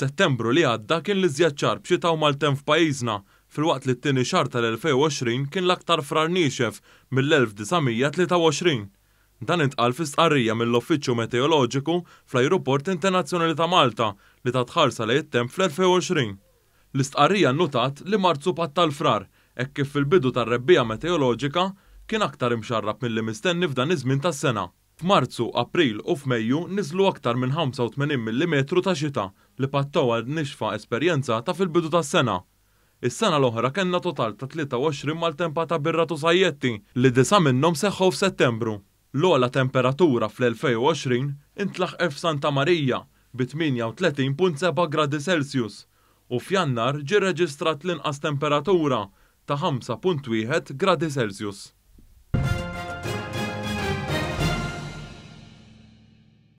Settembru li għadda kien l-iżjed xahar b'xita u maltemp f'pajjiżna, filwaqt li t-tieni xahar tal-2020 kien l-aktar Frar niexef mill-1923. Dan intqal fi stqarrija mill-Uffiċċju Meteoloġiku fl-Ajruport Internazzjonali ta' Malta li tat ħarsa lejn it-temp fl-2020. L-istqarrija nnutat li Marzu patta l-Frar, hekk kif fil-bidu tar-rebbiegħa meteoloġika kien aktar imxarrab milli mistenni f'dan iż-żmien tas-sena. F'Marzu, April u f'Mejju niżlu aktar minn 85 millimetru ta' xita li pattew għal nixfa esperjenzata fil-bidu tas-sena. Is-sena l-oħra kellna total ta' 23 maltempata birrat u sajjetti li disgħa minnhom seħħew f'Settembru. L-ogħla temperatura fl-2020 intlaħqet f'Santa Marija bi 38.7 gradi Celsius u f'Jannar ġie rreġistrat l-inqas temperatura ta' 5.1 gradi Celsius.